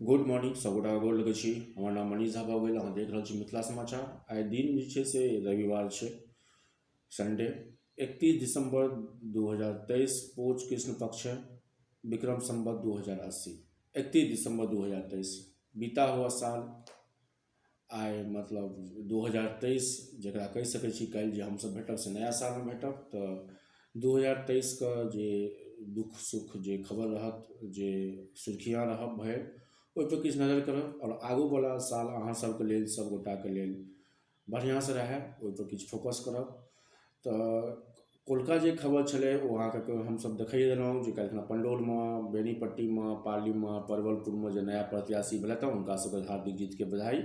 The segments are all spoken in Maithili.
गुड मॉर्निंग, सभगोटाके गोर लगै छी। हमर नाम मनीष झा भऽ गेल। अहाँ देख रहल छी मिथिला समाचार। आइ दिन जे छै से रविवार छै, संडे, 31 दिसम्बर 2023, पौष कृष्ण पक्ष है, विक्रम संवत 2080। 31 दिसम्बर 2023, बीता हुआ साल आइ मतलब 2023, जकरा कहि सकै छी काल्हि जे हमसभ भेटब से नया सालमे भेटब। तऽ 2023के जे दुःख सुख, जे खबर रहत, जे सुर्खियाँ रहब भेल, ओहिपर किछु नजर करब आओर आगूवला साल अहाँ सबके लेल, सब गोटाके लेल बढ़िआँसँ रहए, ओहिपर किछु फोकस करब। तऽ कोलका जे खबर छलै, ओ अहाँके हमसभ देखैए देलहुँ जे काल्हिखना पंडौलमे, बेनीपट्टीमे, पालीमे, परवलपुरमे जे नया प्रत्याशी भेलथि हँ, हुनका सबके हार्दिक जीतके बधाई।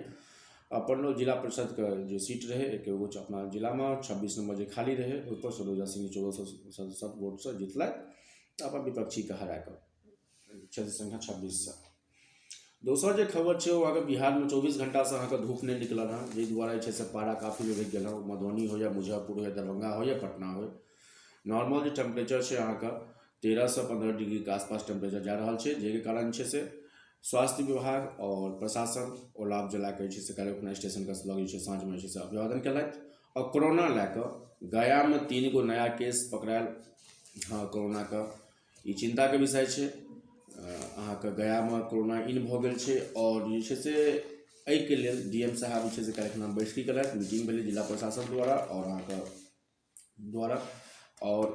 आ पंडौल जिला परिषदके जे सीट रहै एगो अपना जिलामे, 26 नंबर जे खाली रहै, ओहिपर सरोजा सिंह 1467 वोटसँ जीतलथि अपन विपक्षीके हरा कऽ, क्षेत्र संख्या 26सँ। दोसर जे खबर छै, ओ अहाँके बिहारमे 24 घंटासँ अहाँके धूप नहि निकलल हँ, जाहि दुआरे जे छै से पारा काफी लुढ़कि गेल हँ। मधुबनी हो या मुजफ्फरपुर हो या दरभंगा हो या पटना हो, नॉर्मल जे टेम्परेचर छै अहाँके, 13सँ 15 डिग्रीके आसपास टेम्परेचर जा रहल छै, जाहिके कारण छै से स्वास्थ्य विभाग आओर प्रशासन ओलाव जला कऽ जे छै से काल्हि अपना स्टेशनके लग जे छै साँझमे जे छै से अभिवादन केलथि। आओर कोरोना लए कऽ गयामे तीन गो नया केस पकड़ायल हँ कोरोनाके। ई चिन्ताके विषय छै। अहाँके गयामे कोरोना इन भऽ गेल छै। आओर जे छै से एहिके लेल डी एम साहब जे छै से काल्हिखना बैठकी केलथि, मीटिंग भेलै जिला प्रशासन द्वारा आओर अहाँके द्वारा। आओर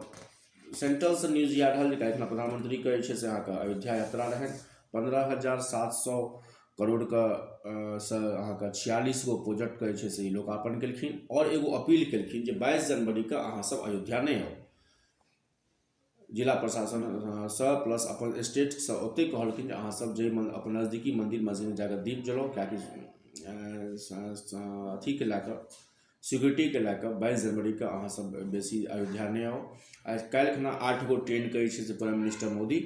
सेंट्रलसँ न्यूज इएह रहल जे काल्हिखना प्रधानमंत्रीके जे छै से अहाँके अयोध्या यात्रा रहनि। 15,700 करोड़के से अहाँके 46 गो प्रोजेक्टके जे छै से ई लोकार्पण केलखिन आओर एगो अपील केलखिन जे 22 जनवरीके अहाँसभ अयोध्या नहि आउ। जिला प्रशासनसँ प्लस अपन स्टेटसँ ओतेक कहलखिन जे अहाँसभ जाहि अपन नजदीकी मन्दिर मस्जिदमे जा कऽ दीप जलाउ, किएकि अथीके लए कऽ, सिक्योरिटीके लए कऽ 22 जनवरीके अहाँसभ बेसी अयोध्या नहि आउ। आ काल्हि खना आठ गो ट्रेनके जे छै से प्राइम मिनिस्टर मोदी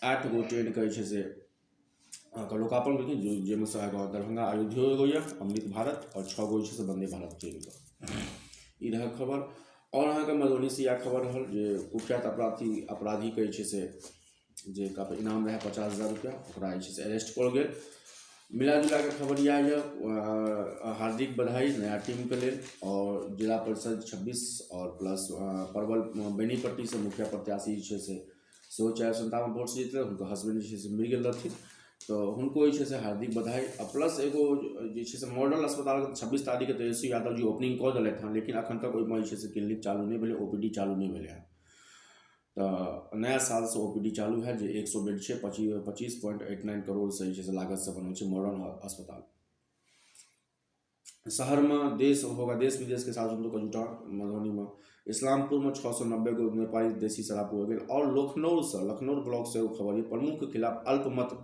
आठ गो ट्रेनके जे छै से अहाँके लोकार्पण केलखिन, जाहिमे से अहाँके दरभंगा अयोध्यो एगो यऽ अमृत भारत आओर छओ गो जे छै से वन्दे भारत ट्रेनके। ई रहल खबर। आओर अहाँके मधुबनीसँ इएह खबर रहल जे कुख्यात अपराधीके जे छै से जे काफी इनाम रहै 50,000 रुपैआ, ओकरा जे छै से अरेस्ट कऽ गेल। मिला जुला कऽ खबर इएह यऽ। हार्दिक बधाई नया टीमके लेल। आओर जिला परिषद 26 आओर प्लस परवल बेनीपट्टीसँ मुखिया प्रत्याशी जे छै से सेहो 457 वोटसँ जीतलै। हुनकर हसबैंड जे छै से मरि गेल रहथिन, तऽ हुनको जे छै से हार्दिक बधाई। आ प्लस एगो जे छै से मॉडल अस्पतालके 26 तारीखके तेजस्वी यादव जी ओपनिंग कऽ देलथि हँ, लेकिन एखन तक ओहिमे जे छै से क्लिनिक चालू नहि भेलै, ओपीडी चालू नहि भेलै हँ। तऽ नया सालसँ ओपीडी चालू हैत, जे 100 बेड छै। 25.89 करोड़सँ जे छै से लागतसँ बनल छै मॉडर्न अस्पताल। शहरमे देश होगा, देश विदेशके साधु सन्तोके जुटान मधुबनीमे। इस्लामपुरमे 690 गो नेपाली देशी शराब हो गेल। आओर लखनऊसँ, लखनऊ ब्लॉकसँ एगो खबर यऽ, प्रमुखके खिलाफ अल्पमत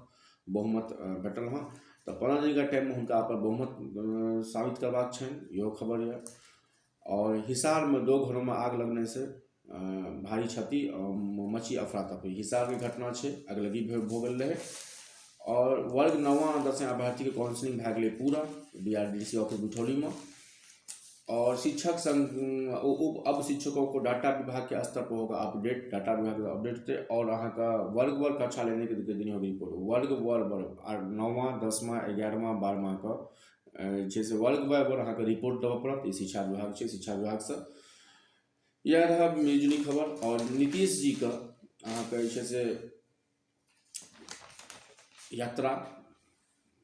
बहुमत भेटल हँ, तऽ 15 दिनका टाइममे हुनका अपन बहुमत साबित करबाक छनि, इहो खबर यऽ। आओर हिसारमे दो घरोमे आग लगने से भारी क्षति, मची अफरा तफरी। हिसारके घटना छै, अगलगी भऽ गेल रहै। आओर वर्ग नौवा दसवीं अभ्यर्थीके काउंसलिंग भए गेलै पूरा B R D C office बिठौलीमे। और शिक्षक संघ उप अब शिक्षकों को डाटा विभाग के स्तर पर होगा अपडेट, डाटा विभाग के अपडेट थे। और अहाँके वर्ग वर्ग कक्षा लेने के देनी होगी रिपोर्ट। वर्ग वर्ग वर्ग आ नौवा, 10वां, 11वां, 12वांके जे छै से वर्ग बाय वर्ग अहाँके रिपोर्ट देबऽ पड़त। ई शिक्षा विभाग छै। शिक्षा विभागसँ इएह रहल न्यूजनी खबर। आओर नीतीश जीके अहाँके जे छै से यात्रा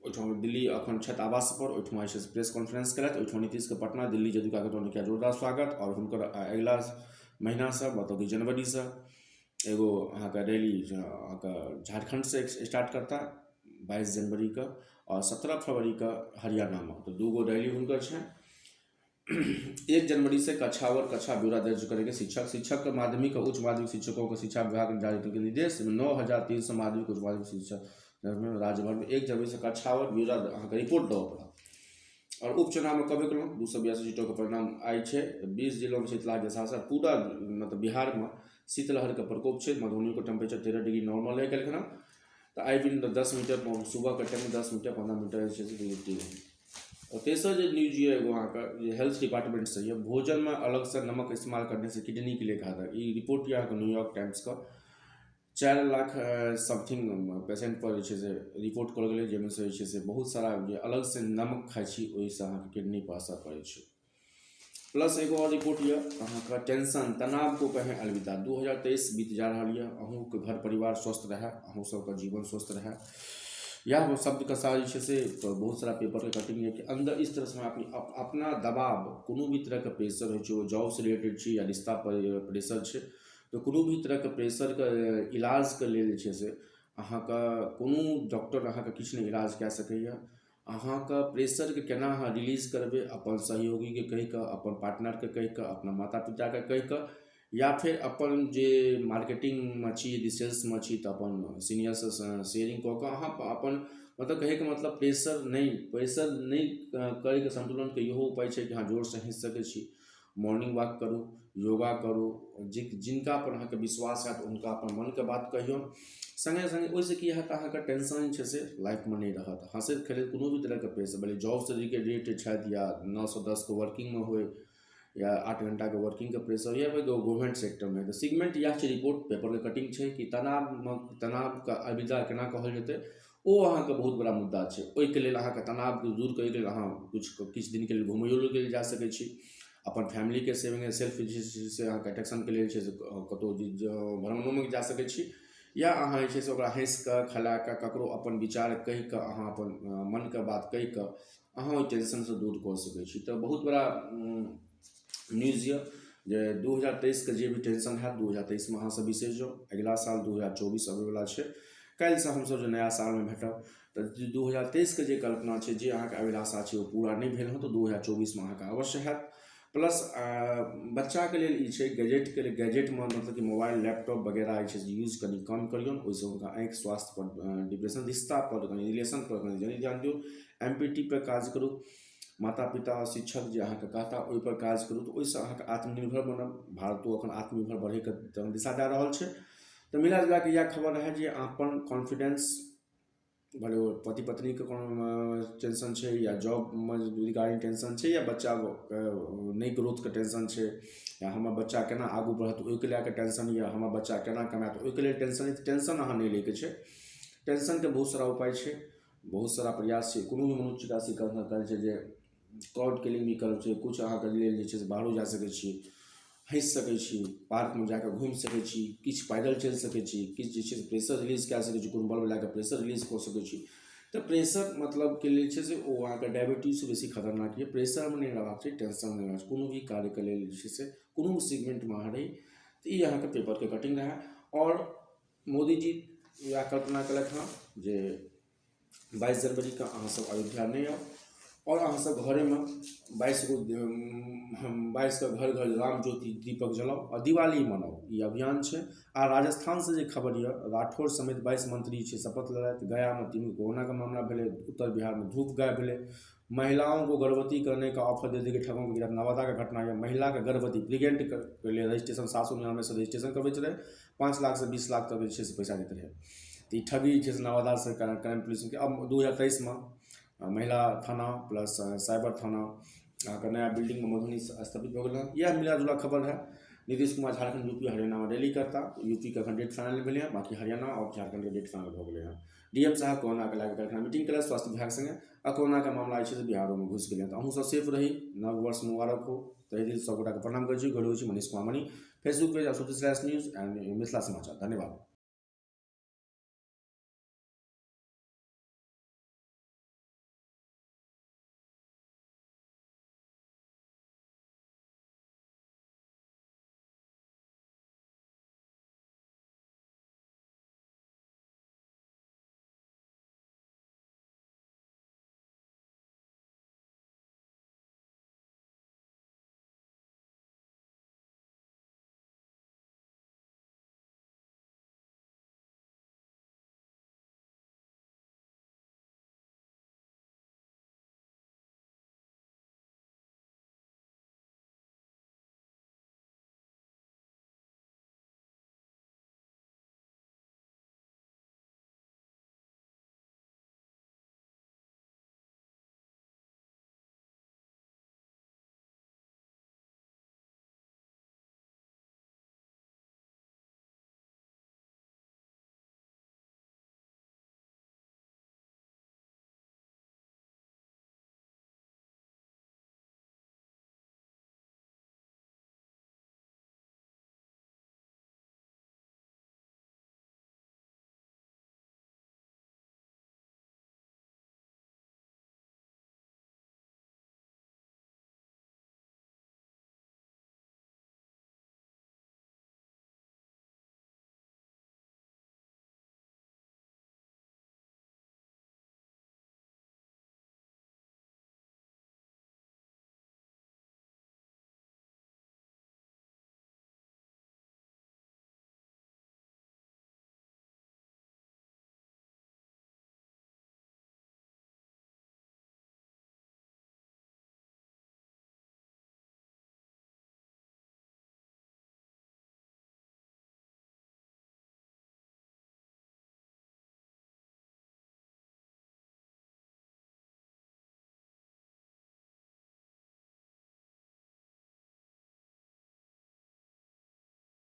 ओहिठाम दिल्ली अखन छथि आवासपर, ओहिठमा जे छै से प्रेस कॉन्फ्रेंस केलथि। ओहिठाम नीतीशके पटना, दिल्ली जदयू के जोरदार स्वागत। आओर हुनकर अगिला महीनासँ, मतलब कि जनवरीसँ एगो अहाँके रैली अहाँके झारखण्डसँ स्टार्ट करता 22 जनवरीके आओर 17 फरवरीके हरियाणामे, तऽ दू गो रैली हुनकर छनि। 1 जनवरी से कक्षा और कक्षा ब्यौरा दर्ज करेंगे शिक्षक। शिक्षक के माध्यमिक और उच्च माध्यमिक शिक्षकों को शिक्षा विभाग ने जारी के निर्देश। 9300 माध्यमिक, उच्च माध्यमिक शिक्षक राज्य भर में 1 जनवरी से कक्षा और ब्यौरा अहाँके रिपोर्ट देबऽ पड़त। आओर उपचुनावमे कहबे केलहुँ, 282 सीटोके परिणाम आइ छै। 20 जिलोमे शीतलहर के साथ पूरा मतलब बिहारमे शीतलहरके प्रकोप छै। मधुबनीके टेम्परेचर 13 डिग्री नॉर्मल रहै काल्हिखना, तऽ आइ दिन 10 मीटर, सुबहके टाइममे 10 मीटर, 15 मीटर जे छै से गिरती रहै। आओर तेसर जे न्यूज यऽ एगो अहाँके जे हेल्थ डिपार्टमेंटसँ यऽ, भोजनमे अलग से नमक इस्तेमाल करने से किडनी के लिए घातक। ई रिपोर्ट यऽ अहाँके न्यूयॉर्क टाइम्सके। 4 लाख समथिंग पेशेंटपर जे छै से रिपोर्ट करल गेलै, जाहिमे से जे छै से बहुत सारा जे अलगसँ नमक खाइ छी, ओहिसँ अहाँके किडनीपर असर पड़ै छै। प्लस एगो आओर रिपोर्ट यऽ अहाँके, टेंशन तनाव को कहें अलविदा। 2023 बीत जा रहल यऽ। अहूँके घर परिवार स्वस्थ रहए, अहूँ सबके जीवन स्वस्थ रहए, इएह शब्दके साथ जे छै से बहुत सारा पेपरके कटिंग यऽ कि अन्दर इस तरह से अपना दबाव, कोनो भी तरहके प्रेशर होइ छै, ओ जॉबसँ रिलेटेड छै या रिश्ता पर प्रेशर छै, तऽ कोनो भी तरहके प्रेशरके इलाजके लेल जे छै से अहाँके कोनो डॉक्टर अहाँके किछु नहि इलाज कए सकैए। अहाँके प्रेशरके केना अहाँ रिलीज करबै? अपन सहयोगीके कहि कऽ, अपन पार्टनरके कहि कऽ, अपना माता पिताके कहि कऽ या फेर अपन जे मार्केटिंगमे छी, यदि सेल्समे छी तऽ अपन सीनियरसँ शेयरिंग कऽ कऽ अहाँ अपन मतलब, कहैके मतलब प्रेशर नहि करैके संतुलनके इहो उपाय छै कि अहाँ जोरसँ हँसि सकै छी, मॉर्निंग वॉक करू, योगा करू, जे जिनका पर अहाँके विश्वास हैत, हुनका अपन मनके बात कहियौन। सङ्गे सङ्गे ओहिसँ की हैत? अहाँके टेंशन जे छै से लाइफमे नहि रहत। हँसैत खेलैत कोनो भी तरहके प्रेशर, भले जॉबसँ रिलेटेड छथि या 9सँ 10के वर्किंगमे होइ या 8 घंटाके वर्किंगके प्रेशर या गवर्नमेंट सेक्टरमे, तऽ सिगमेंट इएह छै। रिपोर्ट पेपरके कटिंग छै कि तनावमे तनावके अलविदा केना कहल जेतै, ओ अहाँके बहुत बड़ा मुद्दा छै। ओहिके लेल अहाँके तनावके दूर करैके लेल अहाँ किछु किछु दिनके लेल घुमैयो लेल जा सकै छी। अपन फैमिलीके सेविंग, सेल्फ जे छै से अहाँके अट्रैक्शनके लेल छै से कतहु भ्रमणोमे जा सकै छी या अहाँ जे छै से ओकरा हँसि कऽ, खेला कऽ, ककरो अपन विचार कहि कऽ, अहाँ अपन मनके बात कहि कऽ अहाँ ओहि टेंशनसँ दूर कऽ सकै छी। तऽ बहुत बड़ा न्यूज यऽ जे 2023के जे भी टेंशन हैत, 2023मे अहाँसभ बिसरि जाउ। अगिला साल 2024 अबैवला छै। काल्हिसँ हमसभ जे नया सालमे भेटब, तऽ 2023के जे कल्पना छै, जे अहाँके अभिलाषा छै, ओ पूरा नहि भेल हँ तऽ 2024मे अहाँके अवश्य हैत। प्लस बच्चाके लेल ई छै, गैजेटके लेल, गैजेटमे मतलब कि मोबाइल, लैपटॉप वगैरह जे छै से यूज कनि कम करियौन। ओहिसँ हुनका आँखि स्वास्थ्य पर डिप्रेशन, रिश्ता पर कनि, रिलेशन पर कनि जरूर ध्यान दियौ। एमपीटी पर काज करू। माता पिता, शिक्षक जे अहाँके कहता, ओहिपर काज करू, तऽ ओहिसँ अहाँके आत्मनिर्भर बनब। भारतो एखन आत्मनिर्भर बढ़ैके दिशा दए रहल छै। तऽ मिला जुला कऽ इएह खबर रहए जे अपन कॉन्फिडेंस, भले ओ पति पत्नीके कोनो टेंशन छै या जॉबमे रिगार्डिंग टेंशन छै या बच्चाके नहि ग्रोथके टेंशन छै या हमर बच्चा केना आगू बढ़त, ओहिके लए कऽ टेंशन यऽ, हमर बच्चा केना कमायत, ओहिके लेल टेंशन यऽ, टेंशन अहाँ नहि लैके छै। टेंशनके बहुत सारा उपाय छै, बहुत सारा प्रयास छै। कोनो भी मनुष्य राशि करै छै जे क्राउड किलिंग भी करै छै, किछु अहाँके लेल जे छै से बाहरो जा सकै छी, हँसि सकै छी, पार्कमे जा कऽ घुमि सकै छी, किछु पैदल चलि सकै छी, किछु जे छै से प्रेशर रिलीज कए सकै छी, कोनो बल्ब लए कऽ प्रेशर रिलीज कऽ सकै छी। तऽ प्रेशर मतलब के लेल छै से ओ अहाँके डायबिटीजसँ बेसी खतरनाक यऽ। प्रेशरमे नहि रहबाक छै, टेंशनमे नहि रहबाक छै। कोनो भी कार्यके लेल जे छै से कोनो भी सेगमेंटमे अहाँ रही। तऽ ई अहाँके पेपरके कटिंग रहए। आओर मोदीजी इएह कल्पना केलथि हँ जे 22 जनवरीके अहाँसभ अयोध्या नहि आउ आओर अहाँसभ घरेमे 22 गो 22के घर घर राम ज्योति दीपक जलाउ आओर दिवाली मनाउ, ई अभियान छै। आ राजस्थानसँ जे खबर यऽ, राठौर समेत 22 मंत्री छै शपथ लेलथि। गयामे तीन कोरोनाके मामला भेलै। उत्तर बिहारमे धूप गायब भेलै। महिलाओं को गर्भवती करने का ऑफर दे देके ठगों के गिरफ्तार। नवादाके घटना यऽ। महिलाके गर्भवती, प्रेग्नेंट के लेल रजिस्ट्रेशन, 799सँ रजिस्ट्रेशन करबैत रहै, 5 लाखसँ 20 लाख तक जे छै से पैसा दैत रहै। तऽ ई ठगी जे छै से नवादासँ क्राइम पुलिसके। अब 2023मे महिला थाना प्लस साइबर थाना अहाँके नया बिल्डिंगमे मधुबनी स्थापित भऽ गेल हँ। इएह मिला जुला खबर रहए। नीतीश कुमार झारखंड, यूपी, हरियाणामे रैली करता। यूपीके एखन डेट फाइनल नहि भेलै हँ, बाँकी हरियाणा आओर झारखंडके डेट फाइनल भऽ गेलै हँ। डीएम साहब कोरोनाके लए कऽ काल्हिखना मीटिंग केलथि स्वास्थ्य विभाग सङ्गे। आ कोरोनाके मामला जे छै से बिहारोमे घुसि गेलै। तऽ अहूँ सब सेफ रही। नव वर्ष मुबारक हो। तहे दिल सब गोटाके प्रणाम करै छी। गोर छी मनीष कुमार मणि, फेसबुक पेज असोति slash news and Mithila Samachar. धन्यवाद।